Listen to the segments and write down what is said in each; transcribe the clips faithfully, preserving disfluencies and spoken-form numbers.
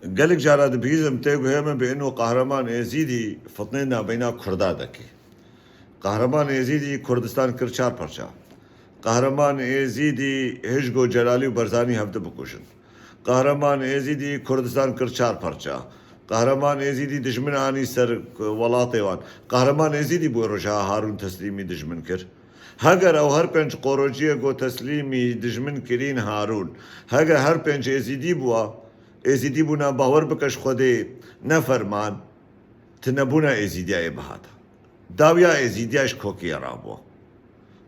Gelek cara dibihîzim tê guhê min bi ino Qahraman Êzîdî fitnê nabeyna Kurda dekî. Qahraman Êzîdî Kurdistan kir çar parça. Qahraman Êzîdî hişgo Celalî û Berzanî hevdi bikujin. Qahraman Êzîdî Kurdistan kir çar parça. Qahraman Êzîdî dijmin anî ser welatê wan. Qahraman Êzîdî bû roja Harûn teslîmî dijmin kir. Heger ew her pênc qorociyê go teslîmî dijmin kirîn Harûn, heger her pênc Êzîdî bûa, Êzîdî bûna bawer bike ji Xwedê ne ferman, ti nebûna Êzîdiya ê bihata. Dawiya Êzîdiya ji kokiyê rabûa.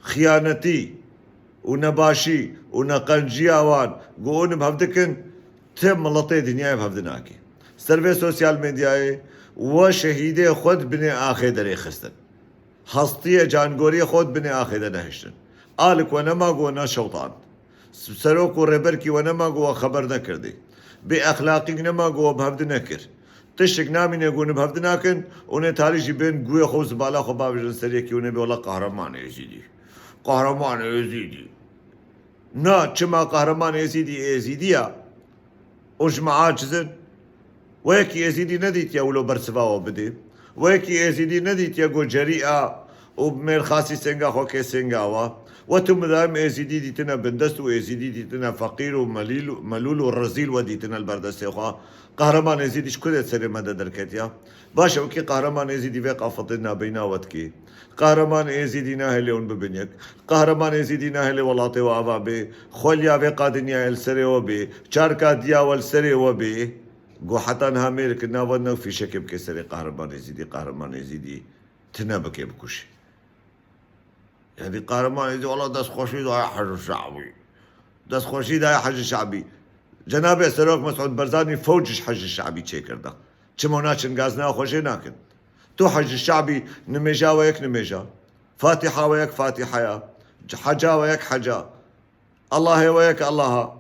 Xiyanetî û nebaşî û neqenciya wan go û nib hevdikin, ti miletê dinyayê bi hevdi nake. Ser vê sosyal medyayê we şehîdê xwe di binê axê derê xistin. Hastiyê cangoriyê xwe di binê axê de nehiştin. Alik we nema ku we neşewtand. Serok û rêberkî we nema ku we xeber nekirdî. Bê exlaqîk nema ku we bi hevdi nekir. Tiştik namîne ku hûn bi hevdi nakin, hûn ê tarî jî bên guhê xwe û zibala xwe bavêjin ser yekî, hûn ê bê wela Qahraman Êzîdî. Qahraman Êzîdî. Na, çima Qahraman Êzîdî Êzîdî ya? Û ji me aciz in. We yekî Êzîdî nedîtiye wilo bersiva we bidê. We yekî Êzîdî nedîtiye ku cerîa û mêrxasî sênga xwe kê sênga we. We tu midayim Êzîdî dîtine bindest û Êzîdî dîtine feqîr û melîl, melûl û rezîl we dîtine li ber destê xwe. Qahraman Êzîdî ji ku dê serê me de derketiya? Baş e, wekî Qahraman Êzîdî vê qafetê nabeyna we dikê. Qahraman Êzîdî nahêlê hûn bibin yek. Qahraman Êzîdî nahêlê welatê we ava bê. Xweliya vê qadinyayê li serê we bê. Çarka diya we li serê we bê. Go heta niha mêrik nava ne fîşekê bike serê Qahraman Êzîdî, Qahraman Êzîdî. Tine bike bikuşê. Yanî Qahraman Êzîdî, wela destxweşî daye Hecî Şabî. Destxweşî daye Hecî Şabî. Cenabê Serok Mesûd Barzanî fewc ji Hecî Şabî çêkirda. Çima naçin gazina xwe jê nakin? Tu Hecî Şabî nimêja we yek nimêja. Fatiha we yek Fatiha ya. Heca we yek heca. Allahê we yek Allaha.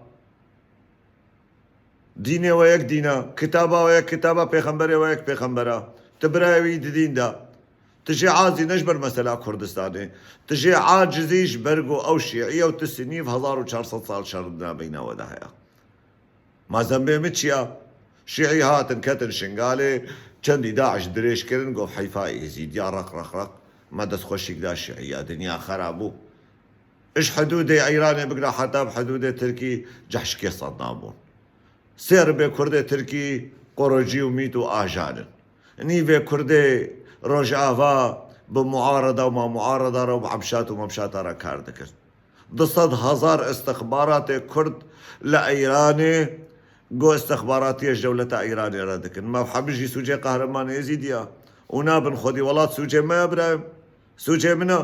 Dînê we yek dîna, kitaba we yek kitaba, pêxemberê we yek pêxembera. Tu birayê wî di dîn de. Tu jê azî ne ji ber mesela Kurdistanê. Tu jê acizî ji ber ku ew şîî ye û tu sinî, hezar û çar sed sal şer di nabeyna we de heye. Ma zembê min çi ya? Şîî hatin ketin Şingalê, çendî DAIŞ dirêj kirin, got heyfa Êzîdiya, req, req, req. Me destxweşîk da şîî ya, dinya xera bû. Ji hidûdê Îranê bigre heta bi hidûdê Tirkî cehşikê Sedam bûn. Sê ribê Kurdê Tirkî qorocî û mît û ajan in. Nîvê Kurdê Rojava bi muareda û mamuareda re û bi emşat û memşata re kar dikir. Du sed hezar istixbaratê Kurd li Îranê go istixbaratiyê ji dewleta Îranê re dikin. Me hemî jî sûcê Qahraman Êzîdî ya û nabin xwedî welat sûcê me ya birayim. Sûcê min e.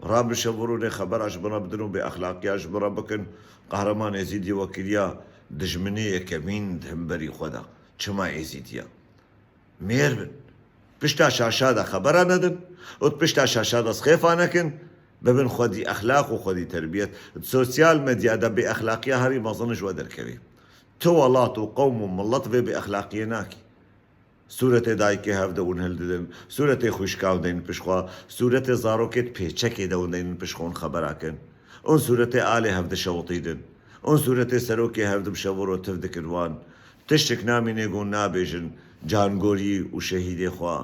Rabin şev û rûnê xebera ji min re bidin û bêexlaqiya ji min re bikin. Qehreman Êzîdî we kiriya dijminê yekemîn di hemberî xwe de. Çima Êzîdî ye? Mêr bin. Pişta şaşa de xebera nedin û di pişta şaşa de xêfa nekin. Bibin xwedî exlaq û xwedî terbiyet. Di sosyal medya de bêexlaqiya herî mezin ji we derkevê. Tu welat û qewm û milet vê bêexlaqiyê nakî. Sûretê dayikê hev de hûn hildidin, sûretê xwişka hûn deynin pişt xwe, sûretê zarokê di pêçekê de hûn deynin pişt xwe hûn xebera kin. Hûn sûretê alê hev dişewitînin. Hûn sûretê serokê hev di bi şev û roj tiv dikin wan. Tiştik namîne ku hûn nabêjin, cangorî û şehîdê xwe.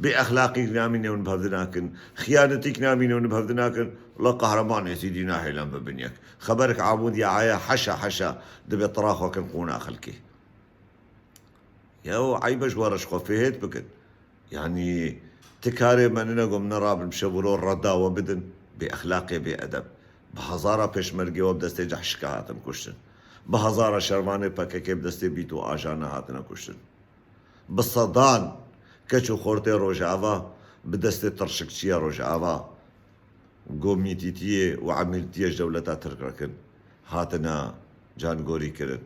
Bêexlaqîk namîne hûn bi hev dinakin, xiyanetîk namîne hûn bi hev dinakin. Wela Qehreman Êzîdî nahêlin bibin yek. Xeberek Amûdiya aya heşa heşa dibe tira xwe kin qûna xelkê. Yew eyb e ji we re ji xwe fêhêt bikin. Yanî ti karê me nine ku min ne rabin bi şev û roj reda we bidin, bêexlaqê bêedeb. Bi hezara pêşmergê we bi destê cehşika hatin kuştin. Bi hezara şervanê P K K bi destê bît û ajana hatine kuştin. Bi sedan keç û xortê Rojava bi destê tirşikçiya Rojava, ku mîtîtiyê û emîrtiyê ji dewleta Tirk re kin, hatine cangorî kirin.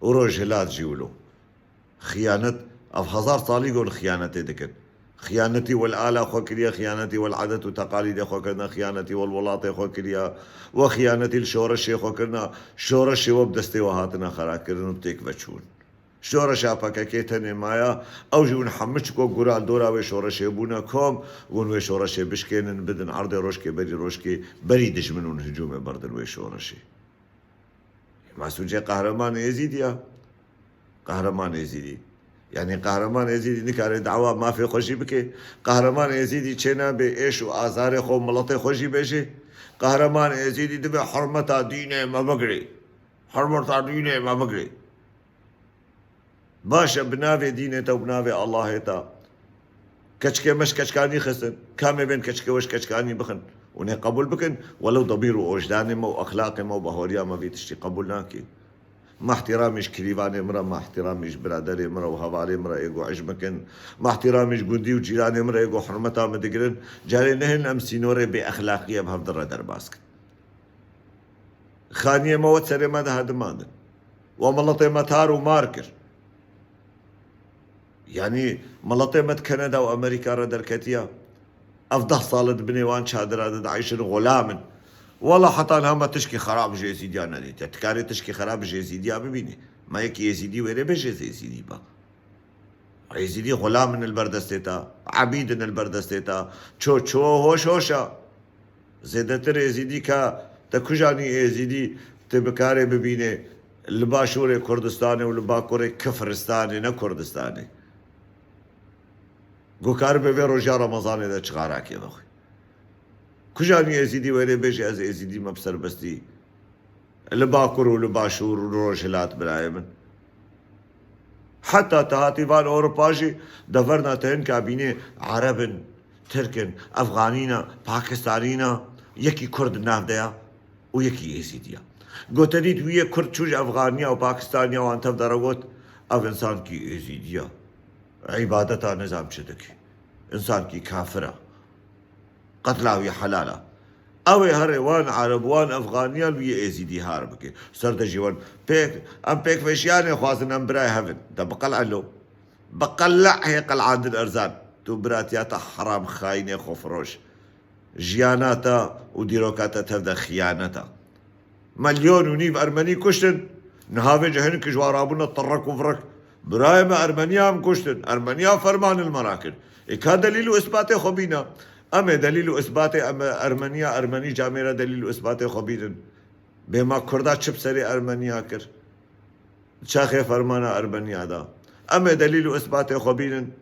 Û Rojhilat jî wilo. Xiyanet, ev hezar salî gon xiyanetê dikin. Xiyanetî wel ala xwe kiriye, xiyanetî wel adet û teqalîdê xwe kirine, xiyanetî wel welatê xwe kiriye, we xiyanetî li şoreşê xwe kirine, şoreşê we bi destê we hatine xera kirin û têk veçûn. Şoreşa P K K tenê maya, ew jî hûn hemû çiko gura li dora wê şoreşê bûne kom, hûn wê şoreşê bişkênin, bidin erdê rojkê berî rojkê, berî dijmin hûn hicûmê berdin wê şoreşê. Ma sûcê Qehreman Êzîdî ya. Qehreman Êzîdî. Yanî Qehreman Êzîdî nikare dawa mafê xwe jî bike. Qehreman Êzîdî çênabe êş û azarê xwe û miletê xwe jî bêje. Qehreman Êzîdî divê hurmeta dînê me bigirê. Hurmeta dînê me bigirê. Baş e, bi navê dînê te û bi navê Allahê te. Keçikê me ji keçkanî xistin. Kamê bên keçikê we ji keçkanî bixin. Û nê qebûl bikin. Welew demîr û ojdanê me û exlaqê me û bahoriya me vî tiştî qebûl nake. Ma ihtiramî ji kirîvanê min re, ma ihtiramî ji biraderê min re û hevalê min re ê ku ej min kin. Ma ihtiramî ji gundî û cîranê min re ê ku hurmeta min digirin. Carê nehêlin em sînorê bêexlaqiyê bi hev di re derbas kin. Xaniyê me wet serê me de hedimandin. We miletê me tar û mar kir. Yanî miletê me di Kanada û Amerîka re derketiya. Ev deh sal e di binê wan çadira de dieyşin, xulam in. Wela heta niha me tişkî xerab ji Êzîdiya nedîtiye. Tu karê tişkî xerab ji Êzîdiya bibînî? Me yekî Êzîdî wêrê bê ji Êzîdî ba. Êzîdî xulam in li ber destê te, ebîd in li ber destê te. Ço ço, hoş hoş e. Zêdetir Êzîdî ka te kujanî Êzîdî tu bi karê bibînê li Başûrê Kurdistanê û li Bakurê Kifristanê, ne Kurdistanê. Ku karibe vê roja Remezanê de çixarakê vexwe. Kujanî Êzîdî wêrê bêje ez Êzîdî me bi serbestî. Li Bakur û li Başûr û li Rojhilat birayê min. Heta te hatî van Ewropa jî deverna te hin kabînê Ereb in, Tirk in, Efxanî ne, Pakistanî ne, yekî Kurd nav de ya û yekî Êzîdî ya. Gote dît wî yê Kurd çû ji Efxaniya û Pakistaniya wan tev de re got, ev însankî Êzîdî ya. Îbadeta nizam çi dike. Însankî kafir e. Qetla wî helal e. Ew ê herê wan Ereb, wan Efxaniyan wî yê Êzîdî har bike. Ser de jî wan pêk, em pêkveşiyanê xwazin, em birayê hev in. De biqel'e lo. Biqel'e hê qel'andin erzan. Tu biratiya te heram, xayinê xwefiroş. Jiyana te û dîroka te tev de xiyanet e. Milyon û nîv Ermenî kuştin. Niha vê cihên ki ji wan rabûne tirrek û virrek. Birayê me Ermeniya em kuştin. Ermeniya ferman li me rakir. Ê ka delîl û isbatê xwe bîne. Em ê delîl û isbatê em Ermeniya, Ermenî camêre delîl û isbatê xwe bînin. Bê ma Kurda çi bi serê Ermeniya kir? Çaxê fermana Ermeniya da. Em ê delîl û isbatê xwe bînin.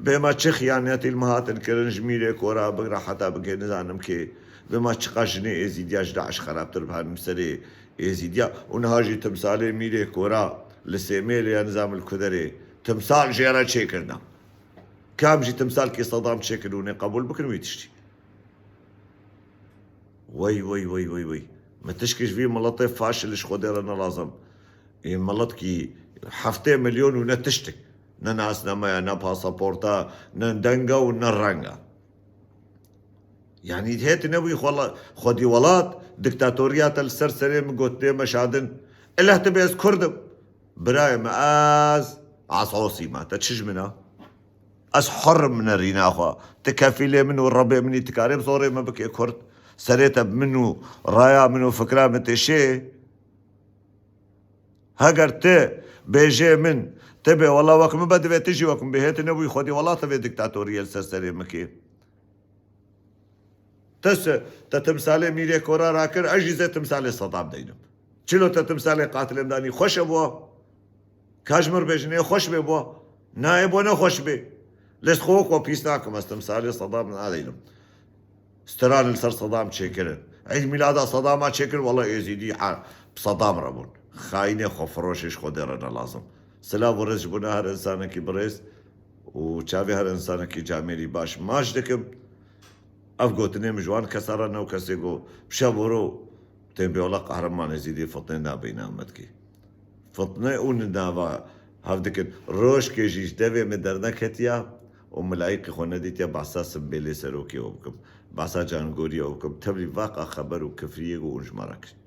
Bê ma çi xiyanetî li me hatin kirin, ji Mîrê Kora bigre heta bigê nizanim kê. Bê ma çiqas jinê Êzîdiya ji DAIŞ xerabtir bihanin bi serê Êzîdiya. Û niha jî timsalê Mîrê Kora li Sêmêlê ya nizam li ku derê timsal jê re çêkirina. Kam jî timsalkî Sedam çêkir û nê qebûl bikin wî tiştî. Wey, wey, wey, wey, wey. Me tişkî ji vî miletê faşil ji Xwedê re ne lazim. Ê miletkî heftê milyon û ne tiştik. Ne nasnameya, ne pasaporta, ne denga û ne renga. Yanî hê tu nebûyî xwela-, xwedî welat, diktatoriya te li ser serê min got tê meşandin. Ileh tu bê ez Kurd im. Birayê me ez Asosî me. Te çi ji min e? Ez hur im nerîna xwe. Ti kefîlê min û Rebê min î, ti karê bi zorê me bikê Kurd. Serê te bi min û raya min û fikra min tê şê. Heger ti bêjê min, ti bê wela wek min be, divê ti jî wek min bê. Hê tu nebûyî xwedî wela te vê diktatoriyê li ser serê min kê. Te se, te timsalê Mîrê Kora rakir, ez jî zê timsalê Sedam deynim. Çilo te timsalê qatilê min danî, xweş e bo? Ka ji min re bêjin, ê xweş bê bo? Na, ê bo ne xweş bê. Lê ez xwe wek we pîs nakim, ez timsalê Sedam nadeynim. Stran li ser Sedam çêkirin. Eyd Mîlada Sedama çêkir, wela Êzîdî ha, bi Sedam re bûn. Xayinê xwefiroşê ji Xwedê re ne lazim. Silav û rêz ji bona her însanekî birêz û çavê her însanekî camêrî baş maç dikim. Ev gotinê min ji wan kesa re ne û kesê ku bi şev û ro tên bê wela Qehreman Êzîdî fitnê nabeyne Amed kê. Fitne û nava hev dikin. Rojkê jî ji devê min derneketiya û min layîqî xwe nedîtiye behsa simbêlê serokê we bikim. Behsa cangoriyê we bikim. Tevlî vaqa xeber û kifriyê ku hûn ji me re kirin.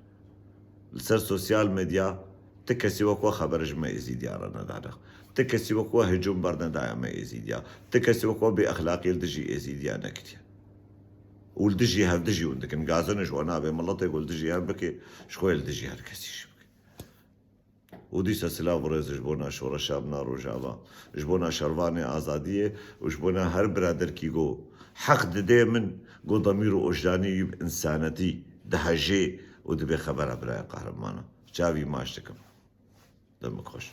Li ser sosyal medya ti kesî wek we xeber ji me Êzîdiya re nedane. Ti kesî wek we hicûm bernedaye me Êzîdiya. Ti kesî wek we bêexlaqî li dijî Êzîdiya nekiriye. Û li dijî hevdijî hûn dikin. Gazin ji we nabê. Miletê ku li dijî hev bike, ji xwe li dijî her kesî jî bike. Û dîsa silav û rêz ji bona şoreşa min a Rojava, ji bona şervanê azadiyê û ji bona her biraderkî ku heq didê min, ku demîr û ojdanî wî bi însanetî dihejê û dibê xebera biraya qehreman e. Çavî maç dikim. Demik xweş.